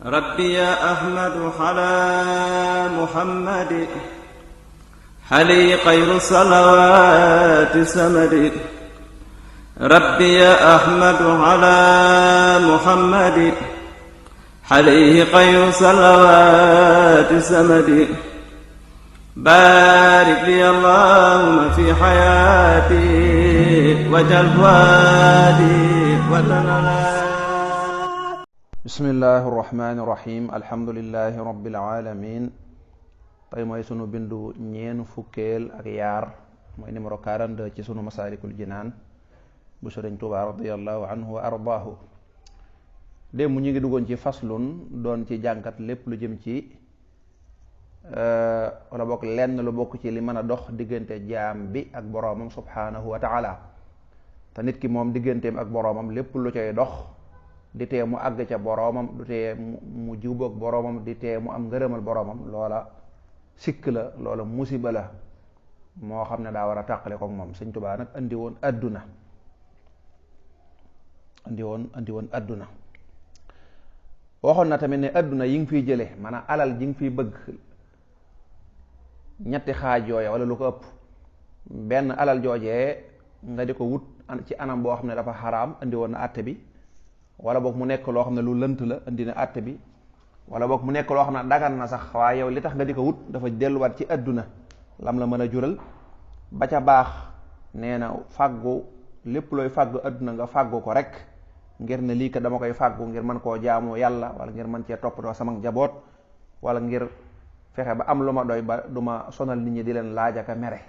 rabbi ya ahmadu ala muhammadi xali xayru salawaati samadi rabbi ya ahmadu ala muhammadi xali xayru salawaati samadi baarik li allahumma fi xayaati wajal waadi watanala. bismillahi irrahmani irrahim alhamdulilahi rabbil alamin. tey mooy sunu bindu ñeen fukkeel ak yaar mooy numéro 42 ci sunu masaalikul jinaan bu Sëriñ Tuubaa radiallahu anhu wa ardaahu. démb ñu ngi duggoon ci faslun doon ci jànkat lépp lu jëm ci wala bokk lenn lu bokk ci li mën a dox diggante jaam bi ak boroomam subhaanahu wa taala. te nit ki moom digganteem ak boroomam lépp lu cay dox di tee mu àgg ca boroomam du tee mu juboog boroomam di tee mu am ngërëmal boroomam loola sikk la, loola musiba la moo xam ne daa war a tàqale kook moom. Sëñ Tuubaa nag andi woon adduna waxoon na tamit ne adduna yi nga fiy jële maanaam alal ji nga fiy bëgg ñetti xaaj yooya wala lu ko ëpp. benn alal joojee nga di ko wut ci anam boo xam ne dafa xaraam, andi woon na àtte bi. wala boog mu nekk loo xam ne lu lënt la, indi na àtte bi. wala boog mu nekk loo xam ne dagan na sax waaye yow li tax nga di ko wut dafa delluwaat ci adduna lam la mën a jural. ba ca baax nee na fàggu lépp looy fàggu adduna nga fàggu ko rek ngir ne lii kat dama koy fàggu ngir mën koo jaamu yàlla, wala ngir mën cee toppatoo sama njaboot, wala ngir fexe ba am lu ma doy ba du ma sonal nit ñi di leen laaj ak a mere.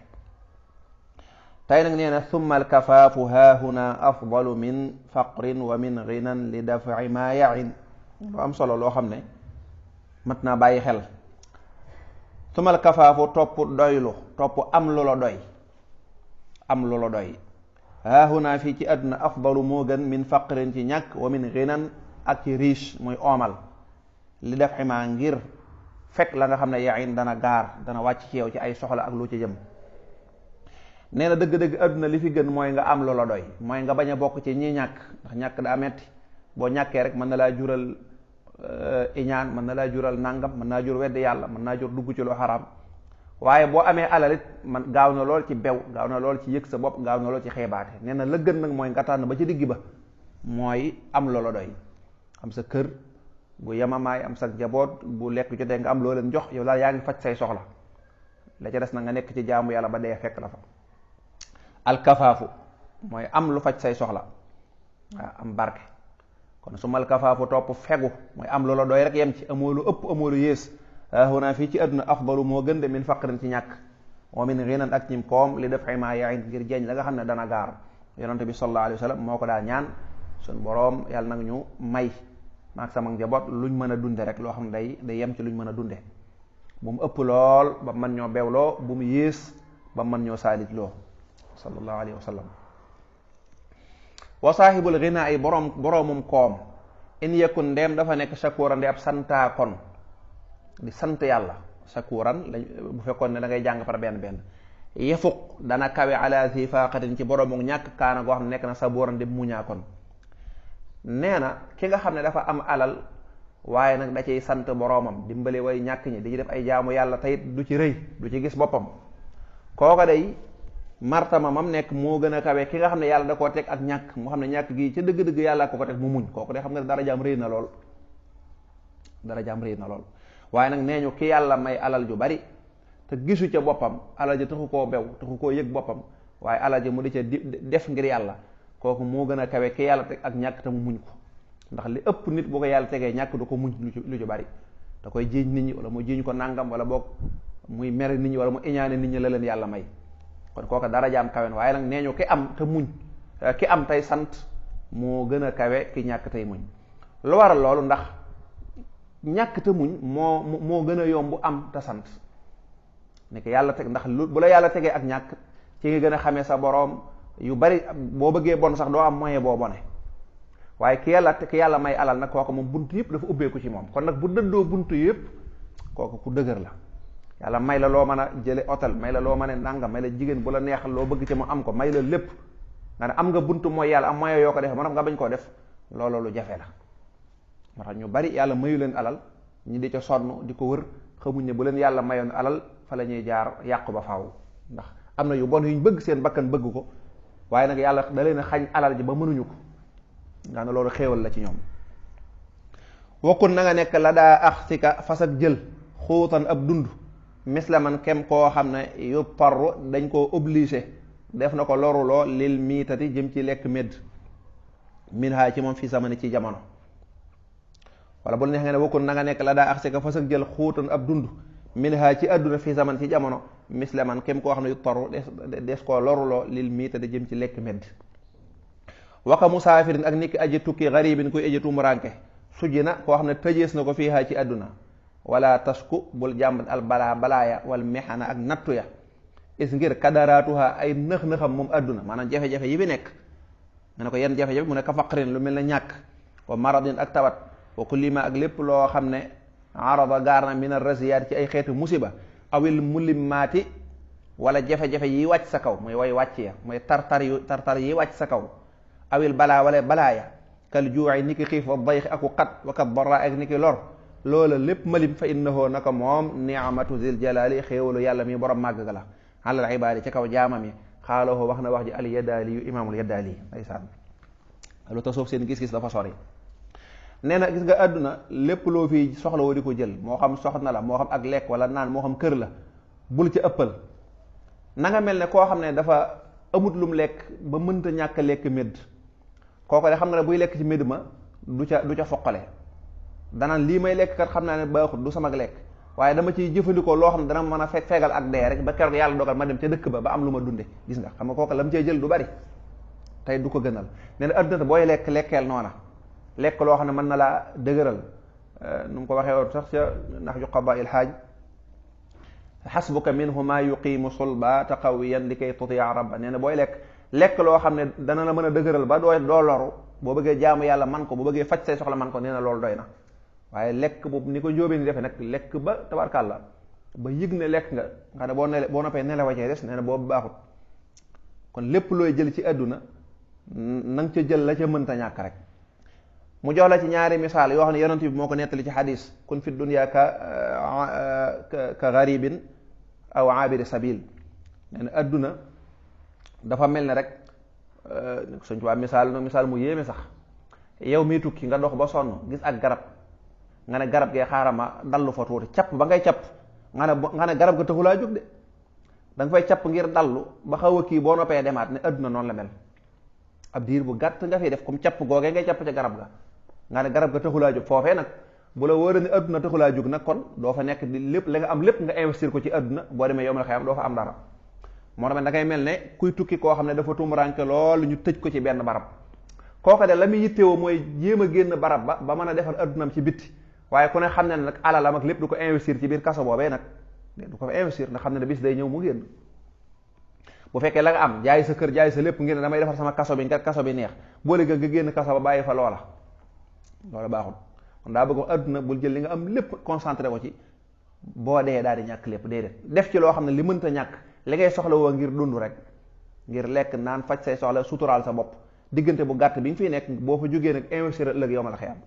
tey nag nee na summa alkafaafu haahuna afdalu min faqrin wa min ginan li dafai ma yain. lu am solo loo xam ne mat naa bàyyi xel. summa alkafaafu topp doylu, topp am lu la doy. haahuna fii ci àdduna afdalu moo gën min faqrin ci ñàkk wa min ginan ak ci riche muy oomal. li dafai ma ngir fekk la nga xam ne yain dana gaar dana wàcc ci yow ci ay soxla ak lu ci jëm. nee na dëgg-dëgg àdduna li fi gën mooy nga am loola doy, mooy nga bañ a bokk ci ñi ñàkk, ndax ñàkk daa metti. boo ñàkkee rek mën na laa jural iñaan, mën na laa jural nangam, mën naa jur weddi yàlla, mën naa jur dugg ci lu xaraam. waaye boo amee alalit man gaaw na lool ci bew, gaaw na lool ci yëg sa bopp, gaaw na lool ci xeebaate. nee na la gën nag mooy nga tànn ba ci digg ba, mooy am loola doy. am sa kër bu yemamaay, am sa njaboot bu lekk jotee nga am loo leen jox, yow daal yaa ngi faj say soxla. la ca des na nga nekk ci jaamu yàlla ba dee fekk la fa. alkafaafu mooy am lu faj say soxla, waaw am barke. kon su ma alkafaafu topp fegu mooy am loola doy rek yem ci, amoo lu ëpp amoo lu yées. huna fii ci àdduna afdalu moo gën de min faqrin ci ñàkk, wa min ginan ak ñim koom li def xaymaa yain ngir jeeñ la nga xam ne dana gaar. yonente bi sallallahu alayhi wa sallam moo ko daa ñaan suñ boroom yàlla nag ñu may maag sama njaboot luñ mën a dunde rek, loo xam ne day yem ci luñ mën a dunde. bu mu ëpp lool ba mën ñoo bewloo, bu mu yées ba mën ñoo saalit loo sallallahu alayhi wa sallam. wa saahibul ghina ay boroomum koom in yakun ndeem dafa nekk shakuran di ab santaa kon di sant yàlla. shakuran bu fekkoon ne da ngay jàng par benn yafuq dana kawe ala si faqatin ci boroomu ñàkk kaana goo xam ne nekk na saburan di muñaa kon. nee na ki nga xam ne dafa am alal waaye nag da ciy sant boroomam, dimbali way ñàkk ñi, di ci def ay jaamu yàlla tayit du ci rëy, du ci gis boppam, kooka day martama mam nekk moo gën a kawe ki nga xam ne yàlla da koo teg ak ñàkk, mu xam ne ñàkk gi ca dëgg-dëgg yàlla ko teg mu muñ. kooku de xam nga dara jaam rëy na lool, waaye nag nee ñu ki yàlla may alal ju bari te gisu ca boppam, alal ji taxu koo bew, taxu koo yëg boppam, waaye alal ji mu di ca def ngir yàlla, kooku moo gën a kawe ki yàlla teg ak ñàkk te mu muñ ko. ndax li ëpp nit bu ko yàlla tegee ñàkk du ko muñ lu ci bari, da koy jiiñ nit ñi, wala mu jiiñ ko nangam, wala boog muy mere nit ñi, wala mu iñaane nit ñi la leen yàlla may. kon kooka dara jaam kawen. waaye nag nee ñu ki am te muñ, ki am tey sant moo gën a kawe ki ñàkk tey muñ. lu waral loolu? ndax ñàkk te muñ moo gën a yomb am te sant. ne ko yàlla teg, ndax bu la yàlla tegee ak ñàkk ci nga gën a xamee sa boroom yu bari. boo bëggee bon sax doo am moyen boo bone. waaye ki yàlla may alal nag kooku moom bunt yëpp dafa ubbeeku ci moom. kon nag bu dëddoo bunt yëpp kooku ku dëgër la. yàlla may la loo mën a jële hôtel, may la loo mën a nangam, may la jigéen bu la neexal loo bëgg ci mu am ko, may la lépp nga ne am nga buntu mooy yàlla, am moyen yoo ko def moo tax nga bañ koo def. loolu lu jafe la. moo tax ñu bari yàlla mayu leen alal ñi di ca sonn di ko wër xamuñ ne bu leen yàlla mayoon alal fa la ñuy jaar yàqu ba faaw ndax am na yu bon yuñ bëgg seen bakkan bëgg ko waaye nag yàlla da leen a xañ alal ji ba mënuñu ko nga ne loolu xéewal la ci ñoom. wakkun na nga nekk la daa ax sika fas ak jël xuutan ab dund mislaman kem koo xam ne yu parru dañ koo obligé def na ko loruloo lil miitati jëm ci lekk médd min haa ci moom fii samani ci jamono. wala bu neex nga ne wakkun na nga nekk la daa ax sika fas ak jël xuutan ab dund min haa ci àdduna fii zaman ci jamono mislaman kem koo xam ne yu parru des koo loruloo lil miitati jëm ci lekk médd. waka musaafirin ak niki aji tukki garibin kuy aji tumuranke sujji na koo xam ne tëjees na ko fii haa ci àdduna wala tasku bul jàmbat al balaaya wal mexana ak nattu ya is ngir kadaraatuha ay nëx-nëxam moom àdduna maanaam jafe-jafe yi bi nekk nga ne ko yenn jafe-jafe mu ne ka faqrin lu mel ne ñàkk wa maradin ak tawat wa kullima ak lépp loo xam ne arada gaar na min ar-rasiyaat ci ay xeetu musiba awil mulimmaati wala jafe-jafe yi wàcc sa kaw muy way wàcc ya muy tartar yi wàcc sa kaw awil balaa wala balaaya kal juuci ni ki xiif wa dayxi aku xat wa kat barra ak ni ki lor loola lépp malim fa innahu naka moom ni'matu zil jalali xéewalu yàlla mi borom màgg ga la alal ibaadi ci kaw jaamam yi xaaloo wax na wax ji al yadaali yu imaamul yadaali yi ndeysaan lu ta soof seen gis-gis dafa sori nee na gis nga àdduna lépp loo fi soxla woo di ko jël moo xam soxna la moo xam ak lekk wala naan moo xam kër la bul ci ëppal na nga mel ne koo xam ne dafa amut lum lekk ba mënta ñàkk lekk médd kooku de xam nga ne buy lekk ci médd ma du ca foqale danaan lii may lekk kat xam naa ne baaxut du sama lekk waaye dama ciy jëfandikoo loo xam ne dana mën a fegal ak dee rek ba keroog yàlla dogal ma dem ca dëkk ba am lu ma dunde gis nga xam nga kooku la mu cee jël du bari tey du ko gënal nee na adduna booy lekk lekkeel noona lekk loo xam ne mën na laa dëgëral nu mu ko waxee woon sax ca ndax yu qada il xaaj xasbuka minhu ma yuqimu sulba taqawiyan li kay tutia rabba nee na booy lekk loo xam ne dana la mën a dëgëral ba doo loru boo bëggee jaamu yàlla man ko boo bëggee faj say soxla man ko nee na loolu doy na waaye lekk boobu ni ko njóobee ni defee nag lekk ba tabarkàlla ba yëg ne lekk nga xam ne boo noppee nelaw cee des nee na boobu baaxut kon lépp looy jël ci àdduna na nga ca jël la ca mënta ñàkk rek mu jox la ci ñaari misaal yoo xam ne yonent bi moo ko nettali ci xadis kun fi dunya ka garibin aw abiri sabil nee na àdduna dafa mel ne rek suñ waa misaal mu yéeme sax yow miy tukki nga dox ba sonn gis ak garab nga ne garab gee xaaral ma dallu fa tuuti capp ba ngay capp nga ne garab ga taxulaa jóg de da nga fay capp ngir dallu ba xaw a kii boo noppee demaat ne àdduna noonu la mel ab diir bu gàtt nga fiy def comme capp googee ngay capp ca garab ga nga ne garab ga taxulaa jóg foofee nag bu la wóoree ne àdduna taxulaa jóg nag kon doo fa nekk di lépp la nga am lépp nga investir ko ci àdduna boo demee yomal xëyam doo fa am dara moo tax da ngay mel ne kuy tukki koo xam ne dafa tumuraanke lool ñu tëj ko ci benn barab kooku de la muy yittewoo mooy jéem a génn barab ba mën a defar addunam ci bitti waaye ku ne xam ne nag alalam ak lépp du ko investir ci biir kaso boobee nag du ko fa investir ndax xam ne bis day ñëw mu génn bu fekkee la nga am jaay sa kër jaay sa lépp ngir ne damay defar sama kaso bi nga kaso bi neex boole nga génn kaso ba bàyyi fa loola baaxul kon daa bëgg adduna bul jël li nga am lépp concentré ko ci boo dee daal di ñàkk lépp déedéet def ci loo xam ne li mënta ñàkk li ngay soxla woo ngir dund rek ngir lekk naan faj say soxla suturaal sa bopp diggante bu gàtt bi nga fiy nekk boo fa jógee nag investir ëllëg yow ma la xëy am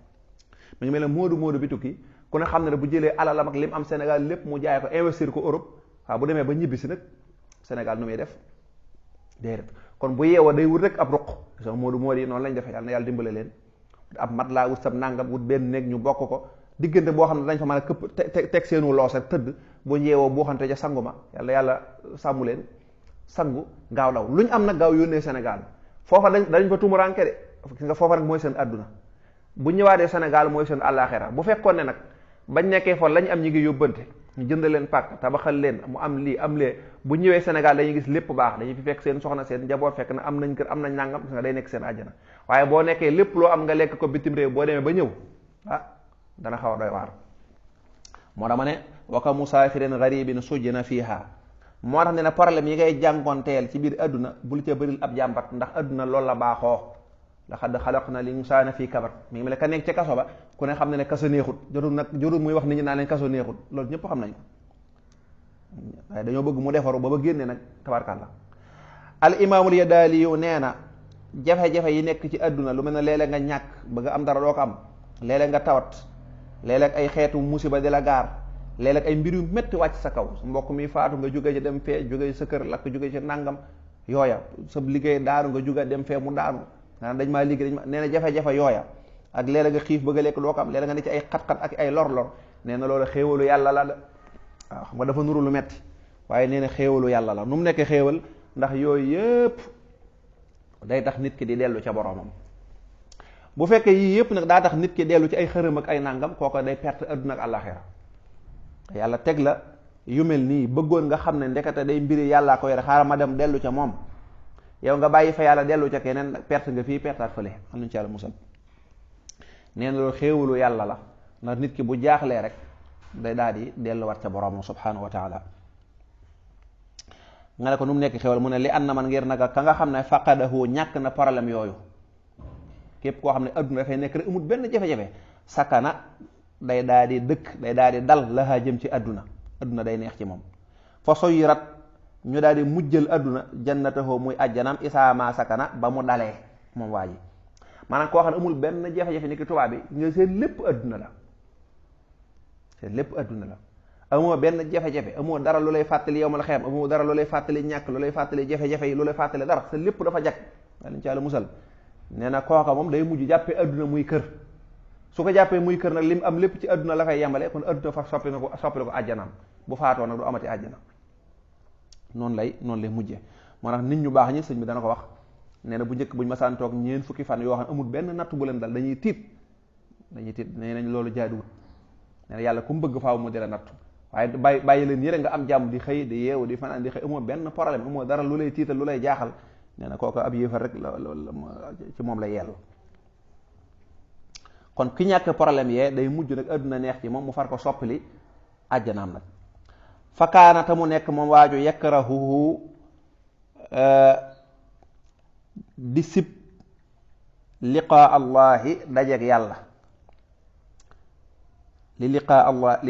mi ngi mel ne moodu bi tukki ku ne xam ne bu jëlee alalam ak lim am Sénégal lépp mu jaay ko investir ko Europe waaw bu demee ba ñibbi si nag Sénégal nu muy def déedéet kon bu yeewoo day wut rek ab ruq so moodu yi noonu lañ defee yàlla na yàlla dimbale leen ab mat laa wut sab nangam wut benn néeg ñu bokk ko diggante boo xam ne dañ fa mën a këpp teg seenu loos rek tëdd bu yeewoo boo xamante ja sangu ma yàlla sàmmu leen sangu gaaw daw lu ñu am nag gaaw yónnee Sénégal foofa dañ fa tumuranke de gis nga foofa nag mooy seen àdduna bu ñëwaatee Sénégal mooy seen àllaaxira bu fekkoon ne nag bañ nekkee fa lañ am ñi ngi yóbbante ñu jënd leen pàkk tabaxal leen mu am lii am lee bu ñëwee Sénégal dañuy gis lépp baax dañuy fi fekk seen soxna seen njaboot fekk na am nañ kër am nañ nangam gis nga day nekk seen àjjana waaye boo nekkee lépp loo am nga lekk ko bitim réew boo demee ba ñëw dana xaw a doy waar moo tax ma ne waka musaafirin garibin sujjina fiiha moo tax ne na problème yi ngay jànkonteel ci biir adduna bul ca bëril ab jàmbat ndax adduna loolu la baaxoo laqad xalaqna linsaana fii kabat mi ngi mel ne ka nekk ca kaso ba ku ne xam ne kaso neexut jotul muy wax nit ñi naa leen kaso neexut loolu ñëpp xam nañ ko waaye dañoo bëgg mu defaru ba génne nag tabarkàlla al imaamul Yadaali yu nee na jafe-jafe yi nekk ci adduna lu mel ne léeg-léeg nga ñàkk bëgg am dara doo ko am léeg-léeg nga tawat, léeg-léeg ay xeetu musiba di la gaar, léeg-léeg ay mbir yu métti wàcc sa kaw, mbokk mi faatu nga jóge ci dem fee, jóge sa kër lakk, jóge ci nàngam yooya, sa liggéey daanu nga jóge dem fee mu daanu, dañ maa liggéey dañ ma nee na jafe-jafe yooya, ak léeg-léeg nga xiif bëgg a lekk doo ko am, léeg-léeg nga ne ci ay xat-xat ak ay lor-lor, nee na loolu xéewalu yàlla la de. waaw xam nga dafa nuru lu metti, waaye nee na xéewalu yàlla la. nu mu nekkee xéewal? ndax yooyu yëpp day tax nit ki di dellu ca boroomam. bu fekkee yii yëpp nag daa tax nit ki dellu ci ay xërëm ak ay nàngam, kooka day perte adduna ak àllaaxira. yàlla teg la yu mel nii bëggoon nga xam ne ndekete day mbiri yàllaa ko yore, xaaral ma dem dellu ca moom, yow nga bàyyi fa yàlla dellu ca keneen, perte nga fii pertaat fële, am nañu ci yàlla musal. nee na loolu xéewalu yàlla la, ndax nit ki bu jaaxlee rek day daal di delluwaat ca boroomam subhanahu wa taala. nga ne ko nu mu nekk xéwal, mu ne li an na man ngir naka ka nga xam ne faqadahu ñàkk na problème yooyu. képp koo xam ne adduna dafay nekk rek amul benn jafe-jafe, sakana day daal di dëkk, day daal di dal laxaa jëm ci adduna day neex ci moom. fa soyirat ñu daal di mujjël adduna jannatahu muy ajjanam isaama sakana ba mu dalee moom waa ji. maanaam koo xam ne amul benn jafe-jafe ni ki tubaab bi nga seen lépp adduna la, seen lépp adduna la, amoo benn jafe-jafe, amoo dara lu lay fàttali yowmal xeem, amoo dara lu lay fàttali ñàkk, lu lay fàttali jafe-jafe yi, lu lay fàttali dara, sa lépp dafa jag. daal ci yàlla musal. nee na kooka moom day mujj jàppee adduna muy kër. su ko jàppee muy kër nag lim am lépp ci adduna la fay yembale, kon adduna fa soppi ko àjjanaam. bu faatoo nag du amati àjjana. noonu lay mujjee. moo tax nit ñu baax ñi sëñ bi dana ko wax, nee na bu njëkk buñ masaan toog ñeen fukki fan yoo xam ne amul benn natt bu leen dal dañuy tiit nee nañ loolu jaaduwut. nee na yàlla ku mu bëgg faaw mu di la nattu, waaye bàyyi leen yére nga am jàmm di xëy di yeewu di fanaan di xëy, amoo benn problème, amoo dara lu lay tiital lu lay jaaxal. nee na kooku ab yéefar rek la ci moom la yellu. kon ki ñàkk problème yee day mujj nag adduna neex ci moom mu far ko soppali àjjanaam nag. fakaanata mu nekk moom waaju yakrahuhu di sib liqaa allahi dajeg yàlla, li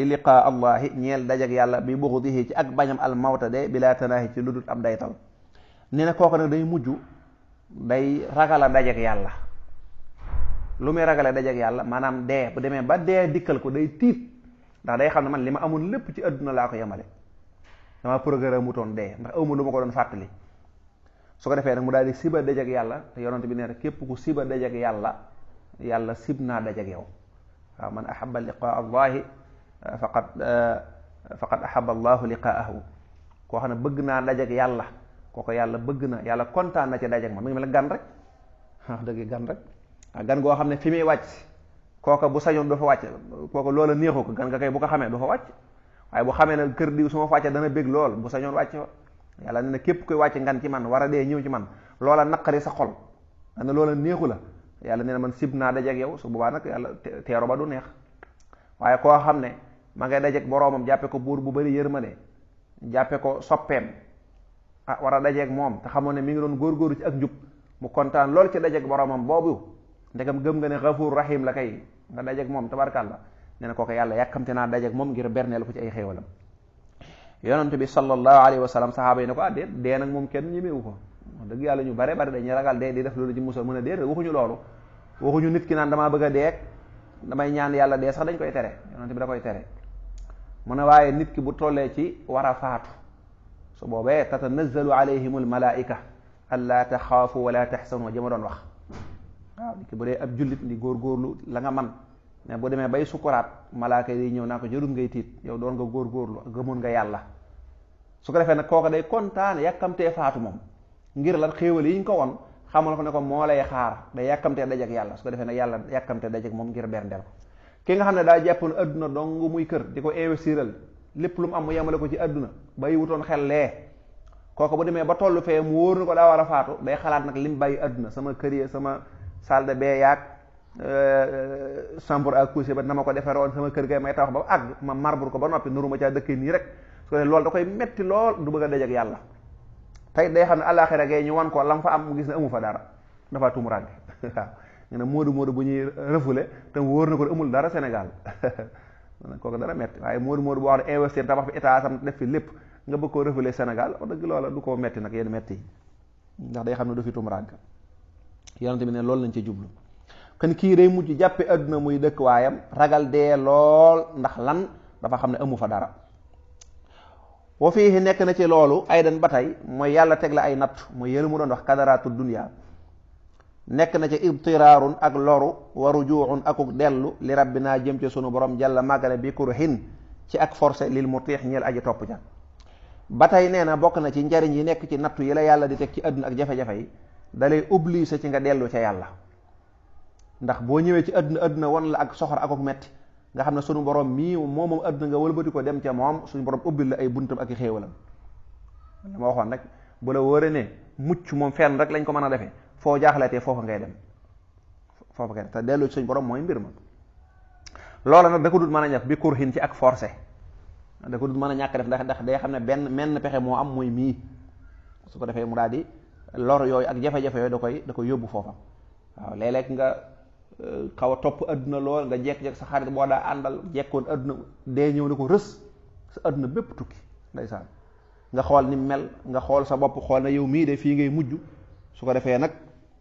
liqaa allahi ñeel dajeg yàlla bi bughdihi ci ak bañam al mawta de bila tanaahi ci lu dul am daytal. nee na kooku nag day mujj day ragala dajeg yàlla. lu muy ragale dajeg yàlla maanaam dee, bu demee ba dee dikkal ko day tiit, ndax day xam ne man li ma amoon lépp ci adduna laa ko yemale, dama programme mu toon dee ndax awma lu ma ko doon fàttali. su ko defee nag mu daal di siba dajeg yàlla, te yonent bi nee na képp ku siba dajeg yàlla, yàlla sib naa dajeg yow. waaw man ahaba liqaa allahi faqad ahaba allahu liqaahu. koo xam ne bëgg naa dajeg yàlla, kooko yàlla bëgg na, yàlla kontaan na ci dajeg ma. mi ngi mel gan rek, wax dëgg gan rek, gan goo xam ne fi muy wàcc kooka bu sañoon du fa wàcc, kooka loola neexu ko, gan nga kay bu ko xamee du fa wàcc. waaye bu xamee ne kër diw su ma fa wàccee dana bég lool, bu sañoon wàcc fa. yàlla ne na képp koy wàcc ngan ci man war a dee ñëw ci man, loola naqari sa xol, ne loola neexu la, yàlla nee na man sib naa dajeeg yow. su boobaa nag yàlla teero ba du neex. waaye koo xam ne ma ngay dajeeg boroomam, jàppe ko buur bu bari yërmande, jàppe ko soppeem, war a dajeeg moom te xamoon ne mi ngi doon góorgóorlu ci ak njub, mu kontaan lool ci dajeeg boroomam boobu, ndegam gëm nga ne Gafuur Rahim la kay, nga dajeeg moom tabarkàlla. nee na kooku yàlla yàkkamte naa dajeeg moom ngir berneel ko ci ay xéewalam. yonent bi sallallahu alayhi wa sallam saxaaba yi ne ko déet dee nag moom kenn ñemewu ko. dëgg yàlla ñu bare dañuy ragal dee di def loolu ci musal. mu ne déet waxuñu loolu, waxuñu nit ki naan damaa bëgg a deeg damay ñaan yàlla dee, sax dañ koy tere, yonent bi da koy tere. mu ne waaye nit ki bu tollee ci war a faatu, su boobee tatanazzalu alayhimul malaa'ika allaa taxaafu wala taxsanu jëma doon wax. waaw nit ki bu dee ab jullit di góorgóorlu la nga man, mais bu demee bay sukuraat malaaka yi ñëw naa ko jërul ngay tiit, yow doon nga góorgóorlu gëmoon nga yàlla. su ko defee nag kooka day kontaan yàkkamtee faatu moom, ngir lan xéewal yi ñu ko won xamal ko ne ko moo lay xaar, day yàkkamtee dajeg yàlla. su ko defee nag yàlla yàkkamtee dajeg moom ngir berndeel ko. ki nga xam ne daa jàppoon adduna dong muy kër di ko investiral, lépp lu mu am mu yemale ko ci adduna bàyyi wutoon xel lee, kooka bu demee ba tollu fee mu wóor na ko daa war a faatu, day xalaat nag lim bàyyi adduna, sama kër yi, sama salle de bain yaag chambre à coucher ba na ma ko defee woon, sama kër gay may tabax ba àgg ma marbre ko ba noppi nuruma caa dëkkee nii rek. su ko defee loolu da koy metti lool, du bëgg a dajeg yàlla. tey day xam ne àllaaxira gay ñu wan ko lam fa am mu gis ne amu fa dara, dafa tumuraange. waaw ñu ne moodu bu ñuy refoulé te wóor na ko amul dara Sénégal kooku dara metti. waaye moodu boo xam ne investir tabax fi état sam def fi lépp nga bëgg koo refoulé Sénégal, wax dëgg loola du ko metti nag yenn metti yi, ndax day xam ne du fi tumuraange. yonent bi ne loolu lañ ci jublu. xën kii day mujj jàppe adduna muy dëkk waayam ragal dee lool ndax lan dafa xam ne amu fa dara. wa fii nekk na ci loolu aydan ba tey mooy yàlla teg la ay natt mooy yëlu mu doon wax kadaraatu dunya nekk na ci ibtiraarun ak loru wa rujuun akuk dellu li rabbinaa jëm ci sunu borom jàlla màggale bi kurhin ci ak forcé lil mutiix ñeel aji topp ja. ba tey nee na bokk na ci njariñ yi nekk ci nattu yi la yàlla di teg ci àdduna ak jafe-jafe yi dalay obligé ci nga dellu ca yàlla. ndax boo ñëwee ci àdduna wan la ak soxor akuk metti nga xam ne sunu borom mii moom àdduna nga wëlbati ko dem ca moom suñu borom ubbil la ay buntam ak i xéewalam. dama waxoon rek bu la wóoree ne mucc moom fenn rek lañ ko mën a defee foo jaaxleetee foofa ngay dem foofa ngay dem te dellu ci suñu borom mooy mbir ma. loola nag da ko dul mën a ñàkk bi kurhin ci ak forcé da ko dul mën a ñàkk def ndax day xam ne menn pexe moo am mooy mii su ko defee mu daal di lor yooyu ak jafe-jafe yooyu da koy yóbbu foofa. waaw léeg-léeg nga xaw a topp adduna lool nga jekk-jekk sa xarit boo daa àndal jekkoon adduna dee ñëw ne ko rës sa adduna bépp tukki ndeysaan nga xool ni mel nga xool sa bopp xool na yow mii de fii ngay mujj su ko defee nag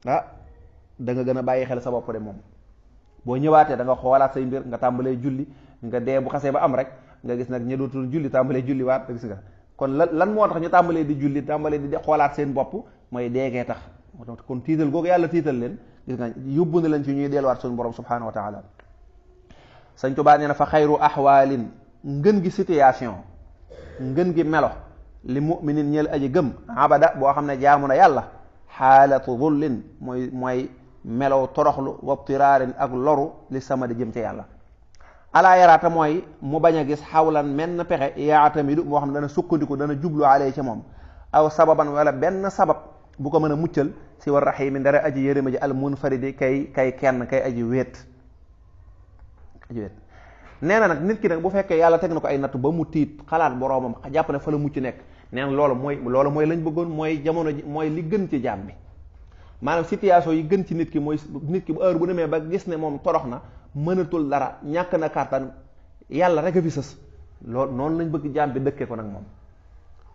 da nga gën a bàyyi xel sa bopp de moom. boo ñëwaatee da nga xoolaat say mbir nga tàmbalee julli nga dee bu xasee ba am rek nga gis nag ñi dootul julli tàmbalee julli waat gis nga kon lan moo tax ñu tàmbalee di julli tàmbalee di xoolaat seen bopp mooy deegee tax moo tax kon tiital googu yàlla tiital leen gis nga yóbbu na leen ci ñuy delluwaat suñu borom subhanahu wa taala. Sëñ Tuubaa nee na fa xayru ahwaalin ngën gi situation ngën gi melo li muminin ñeel aji gëm abada boo xam ne jaamu na yàlla xaalatu dullin mooy melow toroxlu wabtiraarin ak loru li sama di jëm ca yàlla. alaa yaraata mooy mu bañ a gis xawlan menn pexe yaatamidu moo xam ne dana sukkandiku dana jublu alee ca moom aw sababan wala benn sabab bu ko mën a muccal si war raxiimi ndara aji yërëma ji al munfaridi kay kenn kay aji wéet nee na nag nit ki nag bu fekkee yàlla teg na ko ay nattu ba mu tiit xalaat boroomam jàpp ne fa la mucc nekk nee na loolu mooy lañ bëggoon mooy jamono ji mooy li gën ci jaam bi. maanaam situation yi gën ci nit ki mooy nit ki bu heure bu demee ba gis ne moom torox na mënatul dara ñàkk na kàttan yàlla rek a fi sës loolu noonu lañ bëgg jaam bi dëkkee ko nag moom.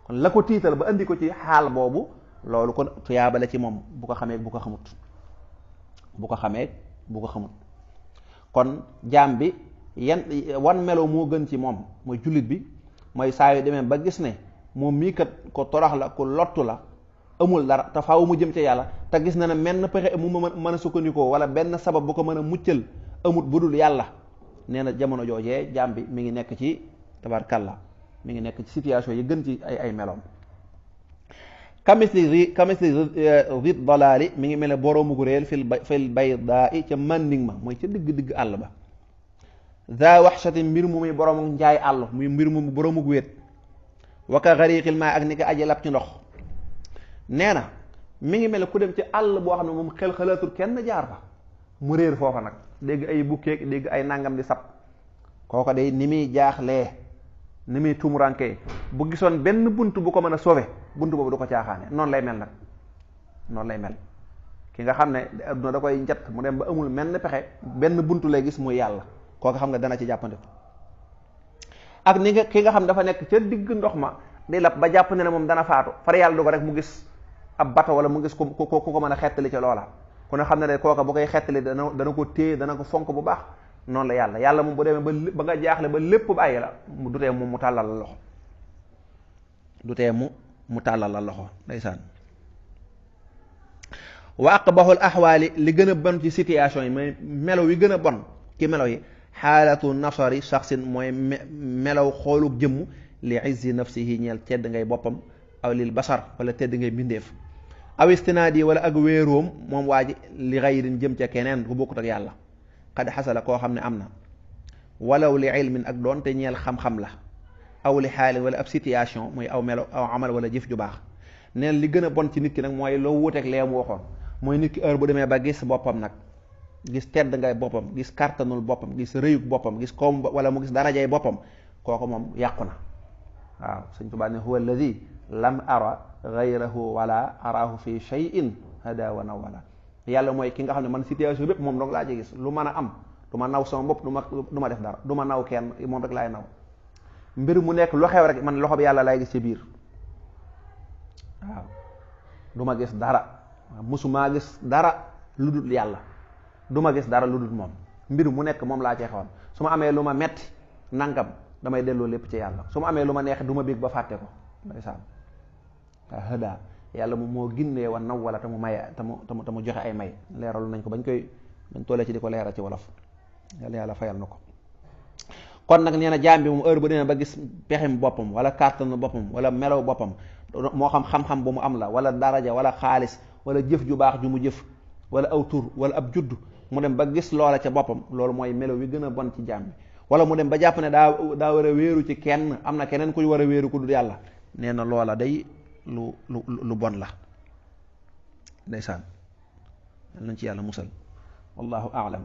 kon la ko tiital ba andi ko ci xaal boobu loolu kon tuyaabale ci moom bu ko xamee bu ko xamut kon jaam bi wan melo moo gën ci moom mooy jullit bi mooy saa yu demee ba gis ne moom mii kat ko torox la ku lottu la amul dara te faaw mu jëm ca yàlla te gis na ne menn pexe mu mën a sukkandikoo wala benn sabab bu ko mën a muccal amut bu dul yàlla nee na jamono joojee jaam bi mi ngi nekk ci tabarkalla mi ngi nekk ci situation yi gën ci ay meloom. kamisli rid dalaali mi ngi mel ne boroomu gu réel fil baydaa i ca manding ma mooy ca digg àll ba. za waxshati mbir mu muy boroomu njaay àll muy mbir mu boroomu gu wéet waka xariqil maa ak ni ko aji lab ci ndox. nee na mi ngi mel ne ku dem ci àll boo xam ne moom xel xalaatul kenn jaar fa mu réer foofa nag dégg ay bukkeeg dégg ay nangam di sab kooko day ni muy jaaxlee ni muy tumurankee bu gisoon benn bunt bu ko mën a sauver bunt boobu du ko caaxaane noonu lay mel nag noonu lay mel ki nga xam ne adduna da koy njat mu dem ba amul menn pexe benn buntu lay gis muy yàlla kooku xam nga dana ci jàppandiku. ak ni nga ki nga xam dafa nekk ca digg ndox ma di lab ba jàpp ne ne moom dana faatu far yàlla du ko rek mu gis ab bato wala mu gis ku ko mën a xettali ca loola ku ne xam ne ne kooka bu koy xettali dana ko téye dana ko fonk bu baax. noonu la yàlla moom bu demee ba nga jaaxle ba lépp bàyyi la du tee mu tàllal la loxo mu tàllal la loxo ndeysaan. wa aqbahul ahwaali li gën a bon ci situation yi mooy melo yi gën a bon ci melo yi xaalatu nasari shaxsin mooy melow xooluk jëmm li izzi nafsihi ñeel tedd ngay boppam aw lil basar wala tedd ngay bindeef aw istinaadi wala ak wéeroom moom waa ji li xayrin jëm ca keneen ku bokkut ak yàlla. xad xasala koo xam ne am na walaw li ilmin ak doonte ñeel xam-xam la aw li xaalin wala ab situation muy aw melo aw amal wala jëf ju baax. neen li gën a bon ci nit ki nag mooy loo wuteeg lee mu waxoon mooy nit ki heure bu demee ba gis boppam nag gis tedd ngay boppam gis kartanul boppam gis rëyug boppam gis koom wala mu gis darajay boppam kooku moom yàqu na. waaw Sëñ Tuubaa ne huwa alladi lam ara gayrahu wala arahu fi shay'in hada wa nawala. yàlla mooy ki nga xam ne man situation bépp moom dong laa ci gis lu mën a am du ma naw sama bopp du ma def dara du ma naw kenn moom rek laay naw mbir mu nekk lu xew rek man loxo bi yàlla lay gis ci biir. waaw du ma gis dara musumaa gis dara lu dul yàlla du ma gis dara lu dul moom, mbir mu nekk moom laa cee xawoon. su ma amee lu ma metti nangam damay delloo lépp ci yàlla, su ma amee lu ma neex du ma bég ba fàtte ko. ndeysaan waa hëda yàlla moom moo ginnee wa naw wala te mu maye te mu joxe ay may. leeralu nañ ko bañ tollee ci di ko leeral ci wolof. yàlla fayal na ko. kon nag nee na jaam bi moom heure bu demee ba gis pexem boppam wala kàttanu boppam wala melaw boppam, moo xam-xam bu mu am la wala daraja wala xaalis wala jëf ju baax ju mu jëf wala aw tur wala ab judd, mu dem ba gis loola ca boppam, loolu mooy melaw wi gën a bon ci jaam bi. wala mu dem ba jàpp ne daa war a wéeru ci kenn, am na keneen ku war a wéeru ku dul yàlla, nee na loola day lu bon la. ndeysaan yal nañ ci yàlla musal. wallahu a'lam.